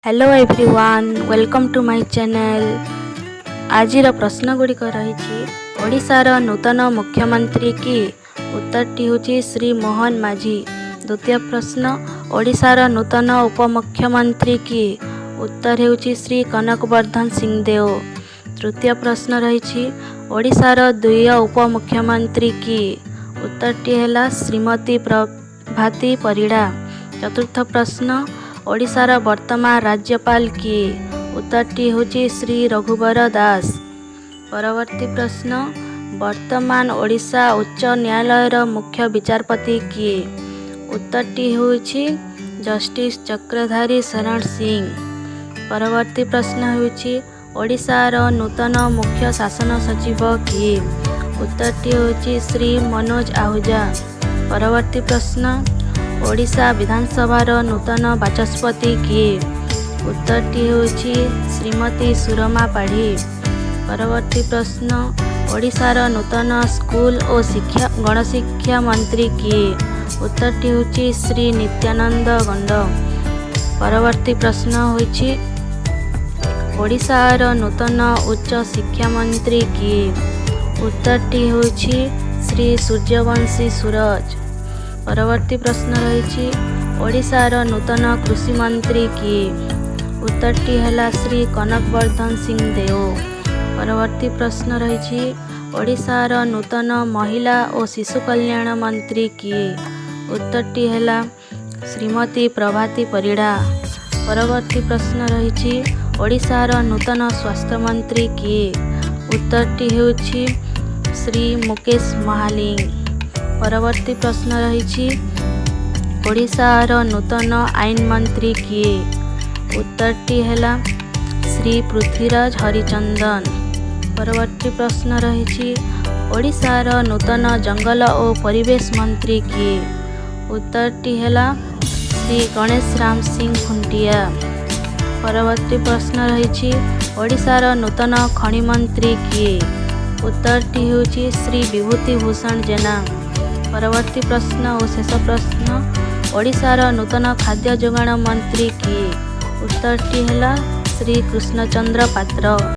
Hello everyone, welcome to my channel. ଆଜିର ପ୍ରଶ୍ନଗୁଡ଼ିକ ରହିଛି, ଓଡ଼ିଶାର ନୂତନ ମୁଖ୍ୟମନ୍ତ୍ରୀ କିଏ? ଉତ୍ତରଟି ହେଉଛି ଶ୍ରୀ ମୋହନ ମାଝୀ। ଦ୍ୱିତୀୟ ପ୍ରଶ୍ନ, ଓଡ଼ିଶାର ନୂତନ ଉପମୁଖ୍ୟମନ୍ତ୍ରୀ କିଏ? ଉତ୍ତର ହେଉଛି ଶ୍ରୀ କନକ ବର୍ଦ୍ଧନ ସିଂଦେଓ। ତୃତୀୟ ପ୍ରଶ୍ନ ରହିଛି, ଓଡ଼ିଶାର ଦ୍ୱିତୀୟ ଉପମୁଖ୍ୟମନ୍ତ୍ରୀ କିଏ? ଉତ୍ତରଟି ହେଲା ଶ୍ରୀମତୀ ପ୍ରଭାତୀ ପରିଡ଼ା। ଚତୁର୍ଥ ପ୍ରଶ୍ନ, ଓଡ଼ିଶାର ବର୍ତ୍ତମାନ ରାଜ୍ୟପାଳ କିଏ? ଉତ୍ତରଟି ହେଉଛି ଶ୍ରୀ ରଘୁବର ଦାସ। ପରବର୍ତ୍ତୀ ପ୍ରଶ୍ନ, ବର୍ତ୍ତମାନ ଓଡ଼ିଶା ଉଚ୍ଚ ନ୍ୟାୟାଳୟର ମୁଖ୍ୟ ବିଚାରପତି କିଏ? ଉତ୍ତରଟି ହେଉଛି ଜଷ୍ଟିସ୍ ଚକ୍ରଧାରୀ ଶରଣ ସିଂ। ପରବର୍ତ୍ତୀ ପ୍ରଶ୍ନ ହେଉଛି, ଓଡ଼ିଶାର ନୂତନ ମୁଖ୍ୟ ଶାସନ ସଚିବ କିଏ? ଉତ୍ତରଟି ହେଉଛି ଶ୍ରୀ ମନୋଜ ଆହୁଜା। ପରବର୍ତ୍ତୀ ପ୍ରଶ୍ନ, ଓଡ଼ିଶା ବିଧାନସଭାର ନୂତନ ବାଚସ୍ପତି କିଏ? ଉତ୍ତରଟି ହେଉଛି ଶ୍ରୀମତୀ ସୁରମା ପାଢ଼ୀ। ପରବର୍ତ୍ତୀ ପ୍ରଶ୍ନ, ଓଡ଼ିଶାର ନୂତନ ସ୍କୁଲ ଓ ଶିକ୍ଷା ଗଣଶିକ୍ଷା ମନ୍ତ୍ରୀ କିଏ? ଉତ୍ତରଟି ହେଉଛି ଶ୍ରୀ ନିତ୍ୟାନନ୍ଦ ଗଣ୍ଡ। ପରବର୍ତ୍ତୀ ପ୍ରଶ୍ନ ହେଉଛି, ଓଡ଼ିଶାର ନୂତନ ଉଚ୍ଚ ଶିକ୍ଷା ମନ୍ତ୍ରୀ କିଏ? ଉତ୍ତରଟି ହେଉଛି ଶ୍ରୀ ସୂର୍ଯ୍ୟବଂଶୀ ସୂରଜ। ପରବର୍ତ୍ତୀ ପ୍ରଶ୍ନ ରହିଛି, ଓଡ଼ିଶାର ନୂତନ କୃଷି ମନ୍ତ୍ରୀ କିଏ? ଉତ୍ତରଟି ହେଲା ଶ୍ରୀ କନକ ବର୍ଦ୍ଧନ ସିଂଦେଓ। ପରବର୍ତ୍ତୀ ପ୍ରଶ୍ନ ରହିଛି, ଓଡ଼ିଶାର ନୂତନ ମହିଳା ଓ ଶିଶୁ କଲ୍ୟାଣ ମନ୍ତ୍ରୀ କିଏ? ଉତ୍ତରଟି ହେଲା ଶ୍ରୀମତୀ ପ୍ରଭାତୀ ପରିଡ଼ା। ପରବର୍ତ୍ତୀ ପ୍ରଶ୍ନ ରହିଛି, ଓଡ଼ିଶାର ନୂତନ ସ୍ୱାସ୍ଥ୍ୟମନ୍ତ୍ରୀ କିଏ? ଉତ୍ତରଟି ହେଉଛି ଶ୍ରୀ ମୁକେଶ ମହାଲିଙ୍ଗ। ପରବର୍ତ୍ତୀ ପ୍ରଶ୍ନ ରହିଛି, ଓଡ଼ିଶାର ନୂତନ ଆଇନ ମନ୍ତ୍ରୀ କିଏ? ଉତ୍ତରଟି ହେଲା ଶ୍ରୀ ପୃଥ୍ୱୀରାଜ ହରିଚନ୍ଦନ। ପରବର୍ତ୍ତୀ ପ୍ରଶ୍ନ ରହିଛି, ଓଡ଼ିଶାର ନୂତନ ଜଙ୍ଗଲ ଓ ପରିବେଶ ମନ୍ତ୍ରୀ କିଏ? ଉତ୍ତରଟି ହେଲା ଶ୍ରୀ ଗଣେଶ ରାମ ସିଂ ଖୁଣ୍ଟିଆ। ପରବର୍ତ୍ତୀ ପ୍ରଶ୍ନ ରହିଛି, ଓଡ଼ିଶାର ନୂତନ ଖଣି ମନ୍ତ୍ରୀ କିଏ? ଉତ୍ତରଟି ହେଉଛି ଶ୍ରୀ ବିଭୂତି ଭୂଷଣ ଜେନା। ପରବର୍ତ୍ତୀ ପ୍ରଶ୍ନ ଓ ଶେଷ ପ୍ରଶ୍ନ, ଓଡ଼ିଶାର ନୂତନ ଖାଦ୍ୟ ଯୋଗାଣ ମନ୍ତ୍ରୀ କିଏ? ଉତ୍ତରଟି ହେଲା ଶ୍ରୀ କୃଷ୍ଣଚନ୍ଦ୍ର ପାତ୍ର।